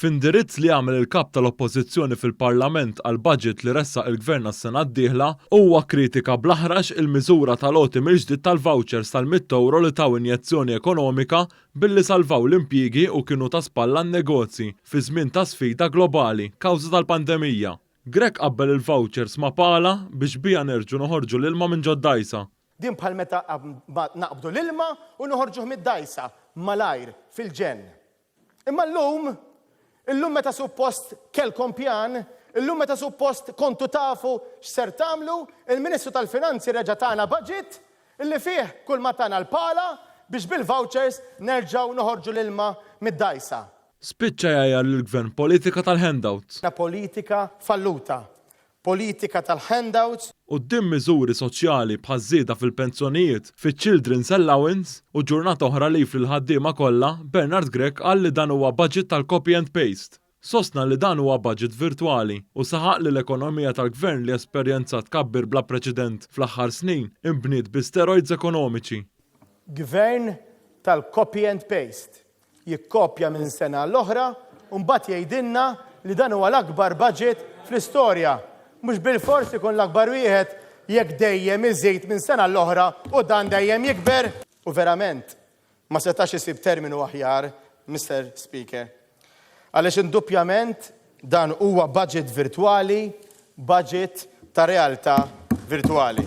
F'indirizz li għamel il-Kap tal-Oppożizzjoni fil-Parlament għall-budget li ressaq il-Gvern għas-sena d-dieħla, huwa kkritika bl-aħrax il-miżura tal-għoti mill-ġdid tal-vouchers tal-mitt ewro li taw injezzjoni ekonomika billi salvaw l-impjiegi u kienu ta' spalla għan-negozji fi żmien ta' sfida globali kawża tal-pandemija. Grech qabbel il-vouchers ma' pala biex biha nerġgħu noħorġu l-ilma minn ġod-dgħajsa. Din bħal meta naqbdu l-ilma u noħorġuh mid-dgħajsa malajr fil-ġenn. Imma llum, illum meta suppost kellkom pjan, illum meta suppost kontu tafu x'ser tagħmlu, il-Ministru tal-Finanzi reġa' tana budget illi fih kull ma tana l-pala biex bil-vouchers nerġgħu noħorġu l-ilma mid-dgħajsa. Spiċċa jgħajjar lill-Gvern politika tal-handouts. Politika falluta. Politika tal-handouts. Quddiem miżuri soċjali bħaż-żieda fil-pensjonijiet, fiċ-children's allowance u ġurnata oħra leave lill-ħaddiema kollha, Bernard Grech qal li dan huwa budget tal-copy and paste. Sostna li dan huwa budget virtwali u saħaq li l-ekonomija tal-Gvern li esperjenzat tkabbir bla preċedent fl-aħħar snin inbniet bi steroids ekonomiċi. Gvern tal-copy and paste. Jikkopja minn sena għall-oħra u mbagħad jgħidilna li dan huwa l-akbar budget fl-istorja. Mhux bilfors ikun l-akbar wieħed jekk dejjem iżid minn sena għall-oħra u dan dejjem jikber. U verament, ma setax isib terminu aħjar, Mister Speaker. Għaliex indubbjament dan huwa budget virtwali, budget ta' realtà virtwali.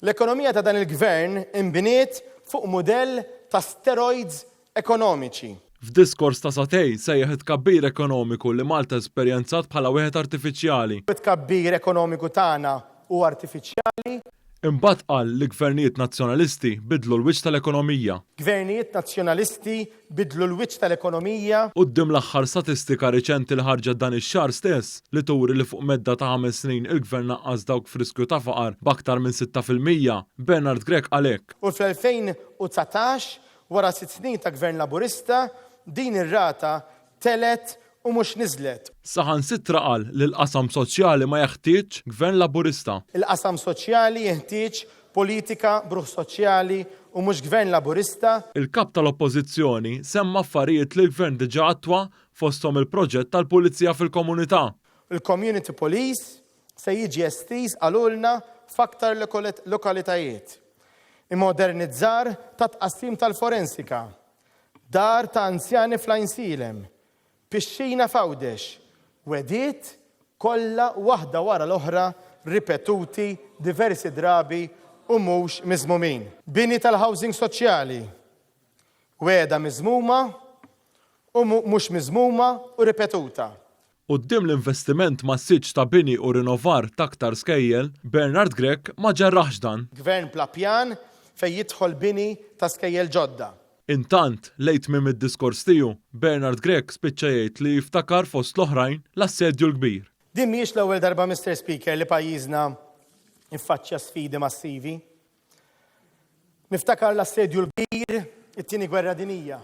L-ekonomija ta' dan il-Gvern inbniet fuq mudell ta' steroids ekonomiċi. F'diskors ta' sagħtejn sejjaħ it-tkabbir ekonomiku li Malta esperjenzat bħala wieħed artifiċjali. It-tkabbir ekonomiku tagħna hu artifiċjali. Imbagħad qal li gvernijiet Nazzjonalisti biddlu l-wiċċ tal-ekonomija. Gvernijiet Nazzjonalisti biddlu l-wiċċ tal-ekonomija. Quddiem l-aħħar statistika riċenti li ħarġet dan ix-xahar stess, li turi li fuq medda ta' ħames snin il-Gvern naqqas dawk f'riskju ta' faqar b'aktar minn 6%, Bernard Grech qal hekk. U fl-2019, wara sitt snin ta' Gvern Laburista, din ir-rata telgħet u mhux niżlet. Saħansitra qal li l-qasam soċjali ma jeħtieġx Gvern Laburista. Il-qasam soċjali jinħtieġ politika b'ruħ soċjali u mhux Gvern Laburista. Il-Kap tal-Oppożizzjoni semma affarijiet li l-Gvern diġà attwa fosthom il-proġett tal-Pulizija fil-komunità. Il-Community Police se jiġi estiż qalulna f'aktar lokalitajiet. Immodernizzar tat-tqassim tal-forensika. Dar ta' anzjani fl-Għajnsielem, pixxina f'Għawdex, wegħdiet kollha waħda wara l-oħra ripetuti diversi drabi u mhux miżmumin. Bini tal-housing soċjali, wegħda miżmuma u mhux miżmuma u ripetuta. Quddiem l-investiment massiċċ ta' bini u rinnovar t'aktar skejjel, Bernard Grech ma ġerraħx dan. Gvern bla pjan fejn jidħol bini ta' skejjel ġodda. Intant, lejn tmiem id-diskors tiegħu, Bernard Grech spiċċa jgħid li jiftakar fost l-oħrajn l-Assedju l-Kbir. Din mhijiex l-ewwel darba Mister Speaker li pajjiżna ffaċċja sfidi massivi. Niftakar l-Assedju l-Kbir, it-Tieni Gwerra Dinjija.